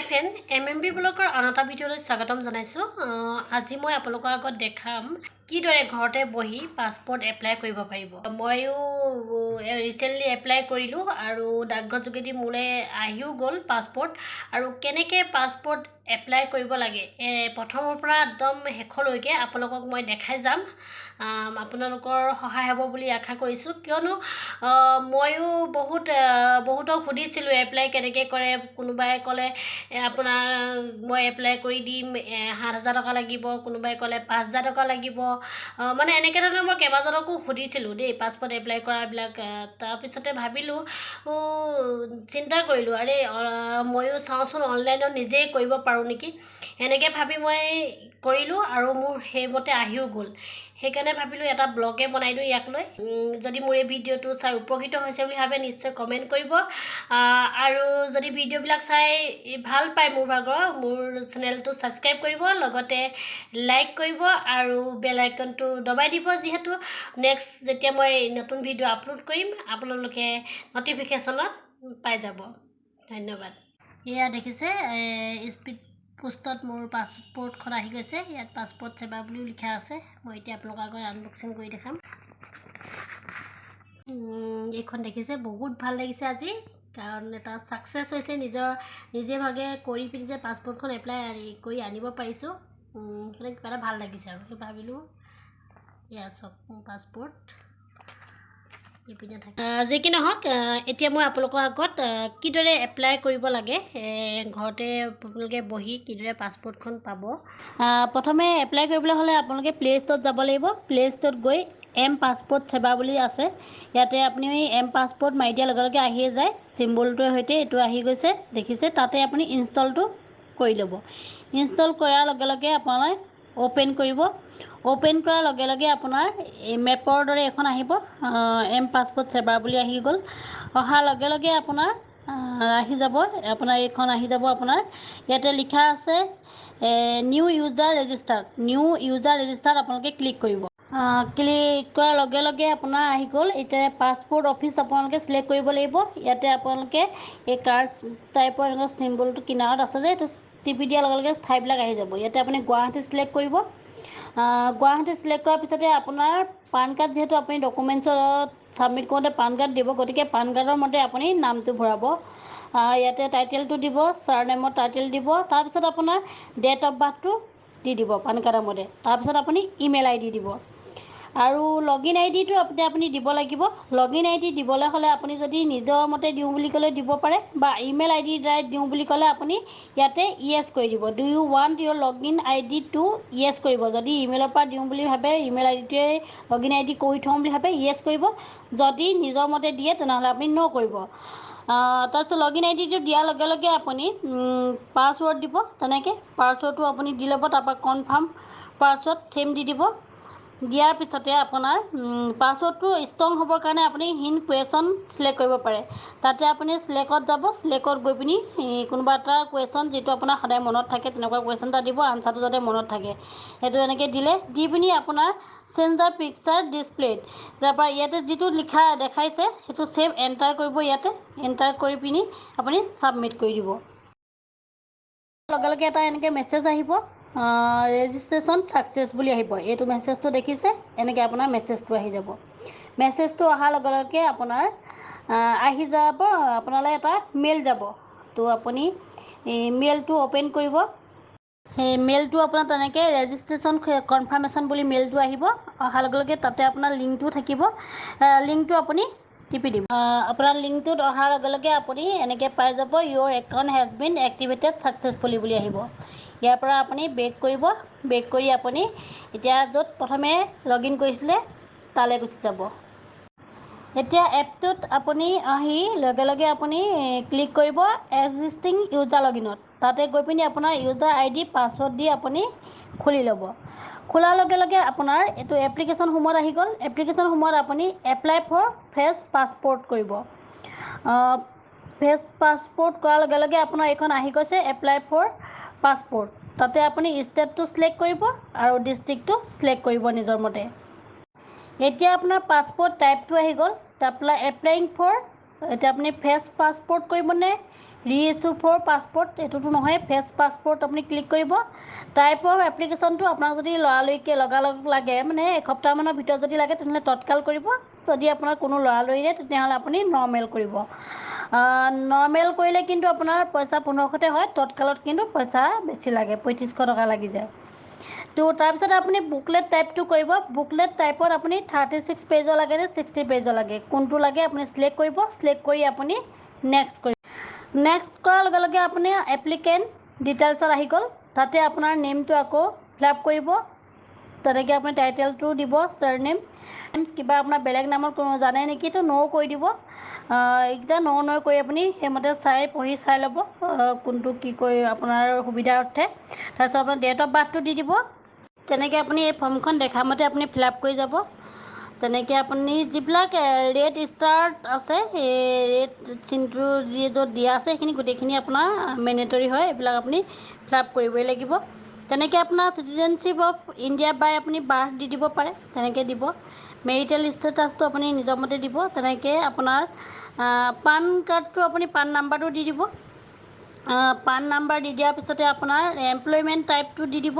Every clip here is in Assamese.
ফ্ৰেণ্ড, এম এম বি ব্লগৰ আন এটা ভিডিঅ'লৈ স্বাগতম জনাইছোঁ। আজি মই আপোনালোকৰ আগত দেখাম কিদৰে ঘৰতে বহি পাছপৰ্ট এপ্লাই কৰিব পাৰিব। ময়ো ৰিচেণ্টলি এপ্লাই কৰিলোঁ আৰু ডাকঘৰ যোগেদি মোলৈ আহিও গ'ল পাছপৰ্ট। আৰু কেনেকৈ পাছপৰ্ট এপ্লাই কৰিব লাগে, প্ৰথমৰ পৰা একদম শেষলৈকে আপোনালোকক মই দেখাই যাম। আপোনালোকৰ সহায় হ'ব বুলি আশা কৰিছোঁ, কিয়নো ময়ো বহুতক সুধিছিলোঁ এপ্লাই কেনেকৈ কৰে। কোনোবাই ক'লে আপোনাৰ মই এপ্লাই কৰি দিম, 7000 টকা লাগিব, কোনোবাই ক'লে 5000 টকা লাগিব। মানে এনেকৈ ধৰণৰ মই কেইবাজনকো সুধিছিলোঁ দেই পাছপৰ্ট এপ্লাই কৰাবিলাক। তাৰপিছতে ভাবিলোঁ, চিন্তা কৰিলোঁ, আৰে ময়ো চাওঁচোন অনলাইনত নিজেই কৰিব পাৰোঁ নেকি। এনেকৈ ভাবি মই কৰিলোঁ আৰু মোৰ সেইমতে আহিও গ'ল। সেইকাৰণে ভাবিলোঁ এটা ব্লগে বনাই দিওঁ ইয়াক লৈ। যদি মোৰ এই ভিডিঅ'টো চাই উপকৃত হৈছে বুলি ভাবে, নিশ্চয় কমেণ্ট কৰিব। আৰু যদি ভিডিঅ'বিলাক চাই ভাল পায় মোৰ ভাগৰ, মোৰ চেনেলটো ছাবস্ক্ৰাইব কৰিব, লগতে লাইক কৰিব আৰু বেল আইকনটো দবাই দিব, যিহেতু নেক্সট যেতিয়া মই নতুন ভিডিঅ' আপলোড কৰিম, আপোনালোকে ন'টিফিকেশ্যনত পাই যাব। ধন্যবাদ। এয়া দেখিছে, স্পীড পোষ্টত মোৰ পাছপৰ্টখন আহি গৈছে। ইয়াত পাছপৰ্ট সেৱা বুলিও লিখা আছে। মই এতিয়া আপোনালোকৰ আগত আনবক্সিং কৰি দেখাম। এইখন দেখিছে, বহুত ভাল লাগিছে আজি, কাৰণ এটা ছাকচেছ হৈছে। নিজৰ নিজে ভাগে কৰি পিনি যে পাছপৰ্টখন এপ্লাই কৰি আনিব পাৰিছোঁ, সেইকাৰণে কিবা এটা ভাল লাগিছে। আৰু সেই ভাবিলোঁ, এয়া চাওক, মোৰ পাছপৰ্ট ইপিনে থাকে। যি কি নহওক, এতিয়া মই আপোনালোকৰ আগত কিদৰে এপ্লাই কৰিব লাগে, ঘৰতে আপোনালোকে বহি কিদৰে পাছপৰ্টখন পাব। প্ৰথমে এপ্লাই কৰিবলৈ হ'লে আপোনালোকে প্লে' ষ্ট'ৰত যাব লাগিব। প্লে' ষ্ট'ৰত গৈ এম পাছপৰ্ট সেৱা বুলি আছে। ইয়াতে আপুনি এম পাছপৰ্ট মাৰি দিয়াৰ লগে লগে আহিয়ে যায়। চিম্বলটোৰ সৈতে এইটো আহি গৈছে, দেখিছে। তাতে আপুনি ইনষ্টলটো কৰি ল'ব। ইনষ্টল কৰাৰ লগে লগে আপোনাৰ অ'পেন কৰিব। অ'পেন কৰাৰ লগে লগে আপোনাৰ এই মেপৰ দৰে এখন আহিব। এম পাছপৰ্ট সেৱা বুলি আহি গ'ল। অহাৰ লগে লগে আপোনাৰ আহি যাব, আপোনাৰ এইখন আহি যাব। আপোনাৰ ইয়াতে লিখা আছে new user register. New user register আপোনালোকে ক্লিক কৰিব। ক্লিক কৰাৰ লগে লগে আপোনাৰ আহি গ'ল। এতিয়া পাছপৰ্ট অফিচ আপোনালোকে চিলেক্ট কৰিব লাগিব। ইয়াতে আপোনালোকে এই কাৰ্ড টাইপৰ এনেকুৱা চিম্বলটো কিনাৰত আছে যে, এইটো টিপি দিয়াৰ লগে লগে ঠাইবিলাক আহি যাব। ইয়াতে আপুনি গুৱাহাটী চিলেক্ট কৰিব। গুৱাহাটী চিলেক্ট কৰাৰ পিছতে আপোনাৰ পান কাৰ্ড, যিহেতু আপুনি ডকুমেণ্টছত ছাবমিট কৰোঁতে পান কাৰ্ড দিব, গতিকে পান কাৰ্ডৰ মতে আপুনি নামটো ভৰাব। ইয়াতে টাইটেলটো দিব, ছাৰ নেমৰ টাইটেল দিব। তাৰপিছত আপোনাৰ ডেট অফ বাৰ্থটো দি দিব পান কাৰ্ডৰ মতে। তাৰপিছত আপুনি ইমেইল আই ডি দিব আৰু লগ ইন আই ডিটো আপুনি দিব লাগিব। লগ ইন আই ডি দিবলৈ হ'লে আপুনি যদি নিজৰ মতে দিওঁ বুলি ক'লে দিব পাৰে বা ইমেইল আই ডিৰ দ্বাৰাই দিওঁ বুলি ক'লে আপুনি ইয়াতে য়েছ কৰি দিব। "Do you want your log in ID to", yes কৰিব। যদি ইমেইলৰ পৰা দিওঁ বুলি ভাবে, ইমেইল আই ডিটোৱে লগ ইন আই ডি কৰি থওঁ বুলি ভাবে, য়েছ কৰিব। যদি নিজৰ মতে দিয়ে, তেনেহ'লে আপুনি ন' কৰিব। তাৰপিছত লগ ইন আই ডিটো দিয়াৰ লগে লগে আপুনি পাছৱৰ্ড দিব। তেনেকৈ পাছৱৰ্ডটো আপুনি দি ল'ব। তাৰপৰা কনফাৰ্ম পাছৱৰ্ড ছেইম দি দিব। দিয়াৰ পিছতে আপোনাৰ পাছৱৰ্ডটো ষ্ট্ৰং হ'বৰ কাৰণে আপুনি হিণ্ট কুৱেশ্যন চিলেক্ট কৰিব পাৰে। তাতে আপুনি চিলেক্টত যাব। চিলেক্টত গৈ পিনি কোনোবা এটা কুৱেশ্যন, যিটো আপোনাৰ সদায় মনত থাকে, তেনেকুৱা কুৱেশ্যন এটা দিব, আনচাৰটো যাতে মনত থাকে। সেইটো এনেকৈ দিলে, দি পিনি আপোনাৰ চেঞ্জ the picture ডিছপ্লেত, তাৰপৰা ইয়াতে যিটো লিখা দেখাইছে, সেইটো ছেম এণ্টাৰ কৰিব। ইয়াতে এণ্টাৰ কৰি পিনি আপুনি ছাবমিট কৰি দিব। লগে লগে এটা এনেকৈ মেছেজ আহিব, ৰেজিষ্ট্ৰেশ্যন ছাকচেছ বুলি আহিব। এইটো মেছেজটো দেখিছে, এনেকৈ আপোনাৰ মেছেজটো আহি যাব। মেছেজটো অহাৰ লগে লগে আপোনাৰ আহি যাব, আপোনালৈ এটা মেইল যাব। তো আপুনি এই মেইলটো অ'পেন কৰিব। সেই মেইলটো আপোনাৰ তেনেকৈ ৰেজিষ্ট্ৰেশ্যন কনফাৰ্মেশ্যন বুলি মেইলটো আহিব। অহাৰ লগে লগে তাতে আপোনাৰ লিংকটো থাকিব। লিংকটো আপুনি টিপি দিব। আপোনাৰ লিংকটোত অহাৰ লগে লগে আপুনি এনেকৈ পাই যাব, "Your account has been activated successfully" বুলি আহিব। ইয়াৰ পৰা আপুনি বেক কৰিব। বেক কৰি আপুনি এতিয়া য'ত প্ৰথমে লগ ইন কৰিছিলে, তালৈ গুচি যাব। এতিয়া এপটোত আপুনি আহি লগে লগে আপুনি ক্লিক কৰিব এক্সিষ্টিং ইউজাৰ লগ ইনত। তাতে গৈ পিনি আপোনাৰ ইউজাৰ আই ডি, পাছৱৰ্ড দি আপুনি খুলি ল'ব। খোলাৰ লগে লগে আপোনাৰ এইটো এপ্লিকেশ্যন সোমোৱাত আহি গ'ল। এপ্লিকেশ্যন সোমোৱাত আপুনি এপ্লাই ফৰ ফ্ৰেছ পাছপৰ্ট কৰিব। ফ্ৰেছ পাছপৰ্ট কৰাৰ লগে লগে আপোনাৰ এইখন আহি গৈছে, এপ্লাই ফৰ পাছপৰ্ট। তাতে আপুনি ষ্টেটটো চিলেক্ট কৰিব আৰু ডিষ্ট্ৰিক্টটো চিলেক্ট কৰিব নিজৰ মতে। এতিয়া আপোনাৰ পাছপৰ্ট টাইপটো আহি গ'ল। তাৰপৰা এপ্লাইং ফৰ এতিয়া আপুনি ফ্ৰেছ পাছপৰ্ট কৰিবনে ৰি ইছ্যু ফৰ পাছপৰ্ট, এইটোতো নহয়, ফ্ৰেছ পাছপৰ্ট আপুনি ক্লিক কৰিব। টাইপ অফ এপ্লিকেশ্যনটো আপোনাক যদি লৰালৰিকৈ লগালগ লাগে, মানে এসপ্তাহমানৰ ভিতৰত যদি লাগে, তেনেহ'লে তৎকাল কৰিব। যদি আপোনাৰ কোনো লৰালৰি নাই, তেতিয়াহ'লে আপুনি নৰ্মেল কৰিব। নৰ্মেল কৰিলে কিন্তু আপোনাৰ পইচা 1500তে হয়, তৎকালত কিন্তু পইচা বেছি লাগে, 3500 টকা লাগি যায়। তো তাৰপিছত আপুনি বুকলেট টাইপটো কৰিব। বুকলেট টাইপত আপুনি 36 পেজৰ লাগে নে 60 পেজৰ লাগে, কোনটো লাগে আপুনি চিলেক্ট কৰিব। চিলেক্ট কৰি আপুনি নেক্সট কৰিব। নেক্সট কৰাৰ লগে লগে আপুনি এপ্লিকেণ্ট ডিটেইলছত আহি গ'ল। তাতে আপোনাৰ নেমটো আকৌ ফিল আপ কৰিব। তেনেকৈ আপুনি টাইটেলটো দিব, ছাৰনেম, কিবা আপোনাৰ বেলেগ নামত কোনো জানে নেকি, তো ন' কৰি দিব। এইকেইটা ন' ন' কৰি আপুনি সেইমতে চাই পঢ়ি চাই ল'ব কোনটো কি কৰি আপোনাৰ সুবিধাৰ্থে। তাৰপিছত আপোনাৰ ডেট অফ বাৰ্থটো দি দিব। তেনেকৈ আপুনি এই ফৰ্মখন দেখা মতে আপুনি ফিল আপ কৰি যাব। তেনেকৈ আপুনি যিবিলাক ৰেড ষ্টাৰ আছে, সেই ৰেড চিনটো যি য'ত দিয়া আছে, সেইখিনি গোটেইখিনি আপোনাৰ মেণ্ডেটৰী হয়, এইবিলাক আপুনি ফিল আপ কৰিবই লাগিব। তেনেকৈ আপোনাৰ চিটিজেনশ্বিপ অফ ইণ্ডিয়া বাই আপুনি বাৰ্থ দি দিব পাৰে, তেনেকৈ দিব। মেৰিটেল ষ্টেটাছটো আপুনি নিজৰ মতে দিব। তেনেকৈ আপোনাৰ পান কাৰ্ডটো আপুনি পান নাম্বাৰটো দি দিব। পান নাম্বাৰ দি দিয়াৰ পিছতে আপোনাৰ এমপ্লয়মেণ্ট টাইপটো দি দিব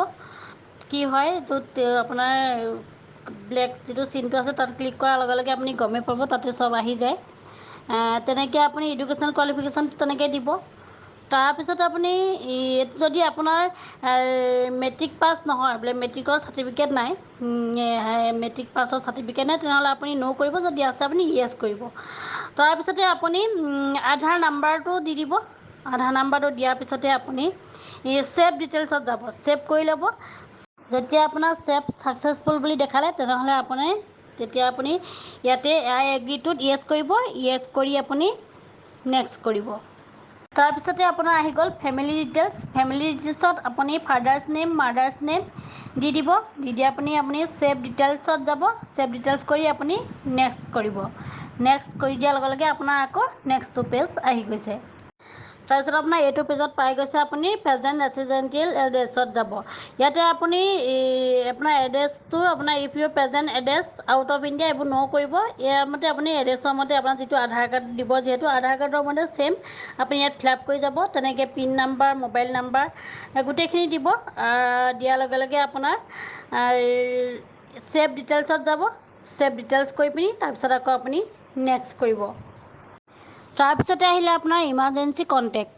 কি হয়। য'ত আপোনাৰ ব্লেক যিটো চিনটো আছে, তাত ক্লিক কৰাৰ লগে লগে আপুনি গমেই পাব, তাতে চব আহি যায়। তেনেকৈ আপুনি এডুকেশ্যন কোৱালিফিকেশ্যনটো তেনেকৈ দিব। তাৰপিছত আপুনি যদি আপোনাৰ মেট্ৰিক পাছ নহয়, বোলে মেট্ৰিকৰ চাৰ্টিফিকেট নাই, মেট্ৰিক পাছৰ চাৰ্টিফিকেট নাই, তেনেহ'লে আপুনি ন' কৰিব। যদি আছে, আপুনি য়েছ কৰিব। তাৰপিছতে আপুনি আধাৰ নাম্বাৰটো দি দিব। আধাৰ নাম্বাৰটো দিয়াৰ পিছতে আপুনি ছেভ ডিটেইলছত যাব, ছেভ কৰি ল'ব। যেতিয়া আপোনাৰ ছেভ ছাকচেছফুল বুলি দেখালে, তেনেহ'লে আপুনি তেতিয়া আপুনি ইয়াতে আই এগ্ৰিটোত য়েছ কৰিব। য়েছ কৰি আপুনি নেক্সট কৰিব। তাৰপিছতে আপোনাৰ আহি গ'ল ফেমিলি ডিটেইলছ। ফেমিলি ডিটেইলছত আপুনি ফাদাৰ্ছ নেম, মাদাৰ্ছ নেম দি দিব। দি দি আপুনি ছেভ ডিটেইলছত যাব। ছেভ ডিটেইলছ কৰি আপুনি নেক্সট কৰিব। নেক্সট কৰি দিয়াৰ লগে লগে আপোনাৰ আকৌ নেক্সটটো পেজ আহি গৈছে। তাৰপিছত আপোনাৰ এইটো পেজত পাই গৈছে আপুনি প্ৰেজেণ্ট ৰেচিডেণ্টিয়েল এড্ৰেছত যাব। ইয়াতে আপুনি আপোনাৰ এড্ৰেছটো আপোনাৰ if your present address out of India, এইবোৰ ন' কৰিব। ইয়াৰ মতে আপুনি এড্ৰেছৰ মতে আপোনাৰ যিটো আধাৰ কাৰ্ড দিব, যিহেতু আধাৰ কাৰ্ডৰ মতে ছেইম আপুনি ইয়াত ফিল আপ কৰি যাব। তেনেকৈ পিন নাম্বাৰ, মোবাইল নাম্বাৰ গোটেইখিনি দিব। দিয়াৰ লগে লগে আপোনাৰ ছেভ ডিটেইলছত যাব। ছেভ ডিটেইলছ কৰি পিনি তাৰপিছত আকৌ আপুনি নেক্সট কৰিব। তাৰপিছতে আহিলে আপোনাৰ ইমাৰ্জেঞ্চি কণ্টেক্ট।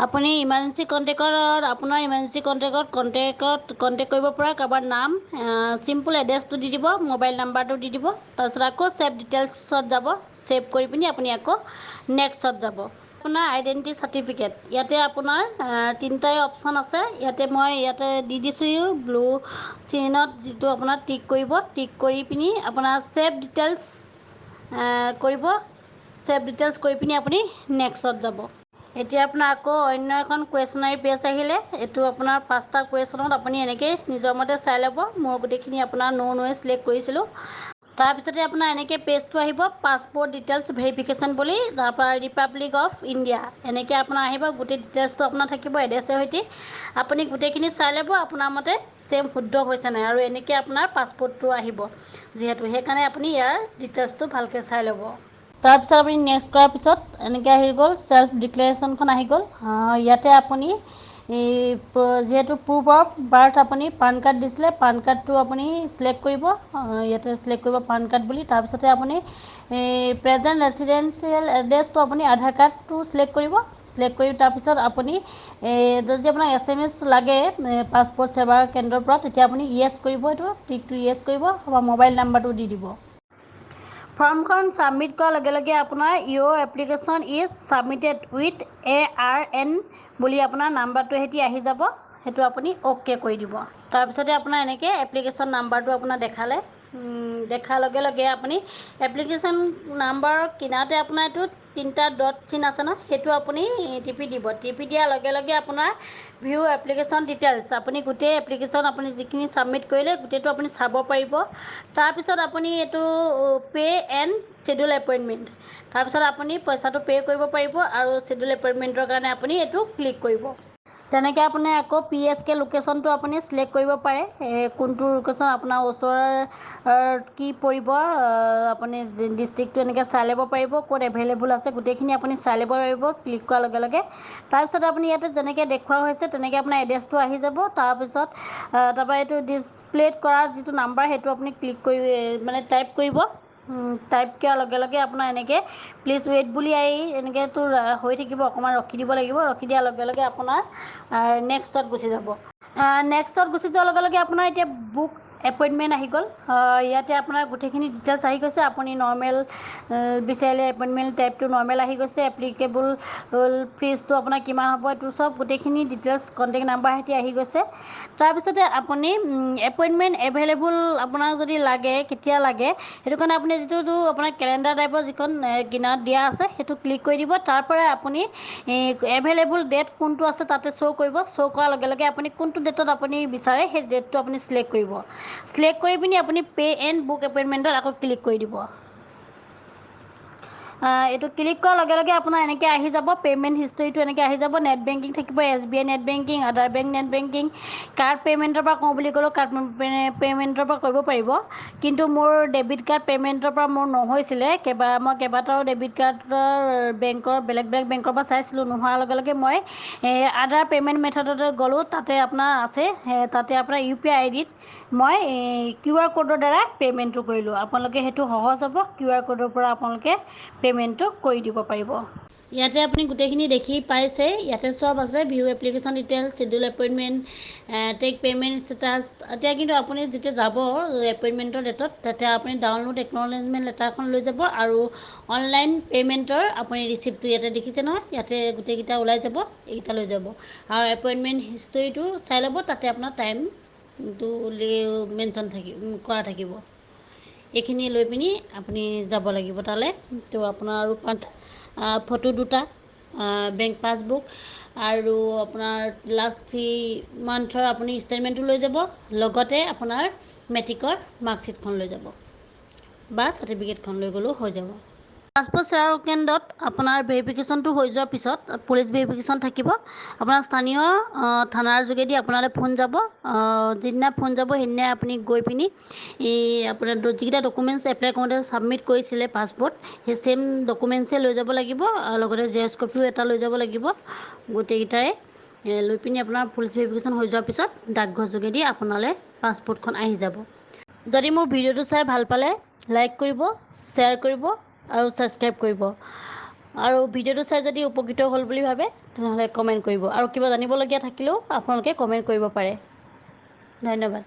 আপুনি ইমাৰ্জেঞ্চি কণ্টেক্টত আপোনাৰ ইমাৰ্জেঞ্চি কণ্টেক্টত কণ্টেক্ট কৰিব পৰা কাৰোবাৰ নাম, চিম্পুল এড্ৰেছটো দি দিব, মোবাইল নাম্বাৰটো দি দিব। তাৰপিছত আকৌ ছেভ ডিটেইলছত যাব। ছেভ কৰি পিনি আপুনি আকৌ নেক্সটত যাব। আপোনাৰ আইডেণ্টিটি চাৰ্টিফিকেট, ইয়াতে আপোনাৰ তিনিটাই অপশ্যন আছে। ইয়াতে মই ইয়াতে দি দিছোঁ, ব্লু চিনত যিটো আপোনাৰ টিক কৰিব। টিক কৰি পিনি আপোনাৰ ছেভ ডিটেইলছ কৰিব। ছেভ ডিটেইলছ কৰি পিনি আপুনি নেক্সটত যাব। এতিয়া আপোনাৰ আকৌ অন্য এখন কুৱেশ্যনাৰী পেজ আহিলে। এইটো আপোনাৰ পাঁচটা কুৱেশ্যনত আপুনি এনেকৈ নিজৰ মতে চাই ল'ব। মোৰ গোটেইখিনি আপোনাৰ ন' ন'য়ে চিলেক্ট কৰিছিলোঁ। তাৰপিছতে আপোনাৰ এনেকৈ পেজটো আহিব, পাছপৰ্ট ডিটেইলছ ভেৰিফিকেশ্যন বুলি, তাৰপৰা ৰিপাব্লিক অফ ইণ্ডিয়া এনেকৈ আপোনাৰ আহিব। গোটেই ডিটেইলছটো আপোনাৰ থাকিব এড্ৰেছৰ সৈতে। আপুনি গোটেইখিনি চাই ল'ব আপোনাৰ মতে ছেম শুদ্ধ হৈছে নাই, আৰু এনেকৈ আপোনাৰ পাছপৰ্টটো আহিব যিহেতু, সেইকাৰণে আপুনি ইয়াৰ ডিটেইলছটো ভালকৈ চাই ল'ব। তাৰপিছত আপুনি নেক্সট কৰাৰ পিছত এনেকৈ আহি গ'ল, চেল্ফ ডিক্লেৰেশ্যনখন আহি গ'ল। ইয়াতে আপুনি যিহেতু প্ৰুফ অফ বাৰ্থ আপুনি পান কাৰ্ড দিছিলে, পান কাৰ্ডটো আপুনি চিলেক্ট কৰিব। ইয়াতে চিলেক্ট কৰিব পান কাৰ্ড বুলি। তাৰপিছতে আপুনি প্ৰেজেণ্ট ৰেচিডেঞ্চিয়েল এড্ৰেছটো আপুনি আধাৰ কাৰ্ডটো চিলেক্ট কৰিব। চিলেক্ট কৰি তাৰপিছত আপুনি যদি আপোনাক এছএমএছ লাগে পাছপৰ্ট সেৱা কেন্দ্ৰৰ পৰা, তেতিয়া আপুনি য়েছ কৰিব, এইটো টিকটো য়েছ কৰিব বা মোবাইল নাম্বাৰটো দি দিব। ফৰ্মখন ছাবমিট কৰাৰ লগে লগে আপোনাৰ "Your application is submitted with ARN" বুলি আপোনাৰ নাম্বাৰটো সৈতে আহি যাব। সেইটো আপুনি অ'কে কৰি দিব। তাৰপিছতে আপোনাৰ এনেকৈ এপ্লিকেশ্যন নাম্বাৰটো আপোনাৰ দেখালে। দেখাৰ লগে লগে আপুনি এপ্লিকেশ্যন নাম্বাৰৰ কিনাৰতে আপোনাৰ এইটো তিনিটা ডট চিন আছে ন, সেইটো আপুনি টিপি দিব। টিপি দিয়াৰ লগে লগে আপোনাৰ ভিউ এপ্লিকেশ্যন ডিটেইলছ, আপুনি গোটেই এপ্লিকেশ্যন আপুনি যিখিনি ছাবমিট কৰিলে গোটেইটো আপুনি চাব পাৰিব। তাৰপিছত আপুনি এইটো পে' এণ্ড শ্বেডিউল এপইণ্টমেণ্ট, তাৰপিছত আপুনি পইচাটো পে' কৰিব পাৰিব আৰু শ্বেডিউল এপইণ্টমেণ্টৰ কাৰণে আপুনি এইটো ক্লিক কৰিব। তেনেকৈ আপুনি আকৌ পিএছকে লোকেশ্যনটো আপুনি চিলেক্ট কৰিব পাৰে, কোনটো লোকেশ্যন আপোনাৰ ওচৰৰ কি পৰিব। আপুনি ডিষ্ট্ৰিক্টটো এনেকৈ চাই ল'ব পাৰিব, ক'ত এভেইলেবল আছে গোটেইখিনি আপুনি চাই ল'ব পাৰিব ক্লিক কৰাৰ লগে লগে। তাৰপিছত আপুনি ইয়াতে যেনেকৈ দেখুওৱা হৈছে তেনেকৈ আপোনাৰ এড্ৰেছটো আহি যাব। তাৰপিছত তাৰপৰা এইটো ডিছপ্লেত কৰা যিটো নাম্বাৰ, সেইটো আপুনি ক্লিক কৰি মানে টাইপ কৰিব। টাইপ কৰাৰ লগে লগে আপোনাৰ এনেকৈ প্লিজ ৱেইট বুলি আহি এনেকৈতো হৈ থাকিব, অকণমান ৰখি দিব লাগিব। ৰখি দিয়াৰ লগে লগে আপোনাৰ নেক্সটত গুচি যাব। নেক্সটত গুচি যোৱাৰ লগে লগে আপোনাৰ এতিয়া বুক এপইণ্টমেণ্ট আহি গ'ল। ইয়াতে আপোনাৰ গোটেইখিনি ডিটেইলছ আহি গৈছে। আপুনি নৰ্মেল বিচাৰিলে এপইণ্টমেণ্ট টাইপটো নৰ্মেল আহি গৈছে। এপ্লিকেবল ফিজটো আপোনাৰ কিমান হ'ব, এইটো চব গোটেইখিনি ডিটেইলছ কণ্টেক্ট নাম্বাৰ সৈতে আহি গৈছে। তাৰপিছতে আপুনি এপইণ্টমেণ্ট এভেইলেবল আপোনাক যদি লাগে, কেতিয়া লাগে, সেইটো কাৰণে আপুনি যিটো আপোনাৰ কেলেণ্ডাৰ টাইপৰ যিখন কিনাৰত দিয়া আছে, সেইটো ক্লিক কৰি দিব। তাৰ পৰাই আপুনি এভেইলেবল ডেট কোনটো আছে তাতে শ্ব' কৰিব। শ্ব' কৰাৰ লগে লগে আপুনি কোনটো ডেটত আপুনি বিচাৰে, সেই ডেটটো আপুনি চিলেক্ট কৰিব। চিলেক্ট কৰি পিনি আপুনি পে' এণ্ড বুক এপইণ্টমেণ্টত আকৌ ক্লিক কৰি দিব। এইটো ক্লিক কৰাৰ লগে লগে আপোনাৰ এনেকৈ আহি যাব, পে'মেণ্ট হিষ্টৰীটো এনেকৈ আহি যাব। নেট বেংকিং থাকিব, SBI net banking, other bank net banking, card পে'মেণ্টৰ পৰা কৰোঁ বুলি ক'লেও কাৰ্ড পে'মেণ্টৰ পৰা কৰিব পাৰিব। কিন্তু মোৰ ডেবিট কাৰ্ড পে'মেণ্টৰ পৰা মোৰ নহৈছিলে। মই কেইবাটাও ডেবিট কাৰ্ডৰ বেংকৰ বেলেগ বেলেগ বেংকৰ পৰা চাইছিলোঁ, নোহোৱাৰ লগে লগে মই আদাৰ পে'মেণ্ট মেথডতে গ'লোঁ। তাতে আপোনাৰ আছে, তাতে আপোনাৰ ইউপিআই আইডিত মই কিউআৰ ক'ডৰ দ্বাৰা পে'মেণ্টটো কৰিলোঁ। আপোনালোকে সেইটো সহজ হ'ব, কিউআৰ ক'ডৰ পৰা আপোনালোকে পে'মেণ্টটো কৰি দিব পাৰিব। ইয়াতে আপুনি গোটেইখিনি দেখি পাইছে, ইয়াতে চব আছে: view application details, schedule appointment, track payment status. এতিয়া কিন্তু আপুনি যেতিয়া যাব এপইণ্টমেণ্টৰ ডেটত, তেতিয়া আপুনি ডাউনলোড একনলেজমেণ্ট লেটাৰখন লৈ যাব আৰু অনলাইন পে'মেণ্টৰ আপুনি ৰিচিপ্টটো, ইয়াতে দেখিছে নহয়, ইয়াতে গোটেইকেইটা ওলাই যাব, এইকেইটা লৈ যাব আৰু এপইণ্টমেণ্ট হিষ্টৰীটো চাই ল'ব। তাতে আপোনাৰ টাইমটো মেনশ্যন কৰা থাকিব। এইখিনি লৈ পিনি আপুনি যাব লাগিব তালৈ। তো আপোনাৰ আৰু ফটো দুটা, বেংক পাছবুক আৰু আপোনাৰ লাষ্ট 3 মান্থৰ আপুনি ষ্টেটমেণ্টটো লৈ যাব। লগতে আপোনাৰ মেট্ৰিকৰ মাৰ্কশ্বিটখন লৈ যাব বা চাৰ্টিফিকেটখন লৈ গ'লেও হৈ যাব। পাছপ'ৰ্ট সেৱা কেন্দ্ৰত আপোনাৰ ভেৰিফিকেশ্যনটো হৈ যোৱাৰ পিছত পুলিচ ভেৰিফিকেশ্যন থাকিব। আপোনাৰ স্থানীয় থানাৰ যোগেদি আপোনালৈ ফোন যাব। যিদিনা ফোন যাব, সেইদিনাই আপুনি গৈ পিনি এই আপোনাৰ যিকেইটা ডকুমেণ্টছ এপ্লাই কৰোঁতে ছাবমিট কৰিছিলে পাছপ'ৰ্ট, সেই ছেইম ডকুমেণ্টছেই লৈ যাব লাগিব আৰু লগতে জেৰক্স কপিও এটা লৈ যাব লাগিব। গোটেইকেইটাৰে লৈ পিনি আপোনাৰ পুলিচ ভেৰিফিকেশ্যন হৈ যোৱাৰ পিছত ডাকঘৰ যোগেদি আপোনালৈ পাছপ'ৰ্টখন আহি যাব। যদি মোৰ ভিডিঅ'টো চাই ভাল পালে লাইক কৰিব, শ্বেয়াৰ কৰিব আৰু ছাবস্ক্ৰাইব কৰিব। আৰু ভিডিঅ'টো চাই যদি উপকৃত হ'ল বুলি ভাবে, তেনেহ'লে কমেণ্ট কৰিব আৰু কিবা জানিবলগীয়া থাকিলেও আপোনালোকে কমেণ্ট কৰিব পাৰে। ধন্যবাদ।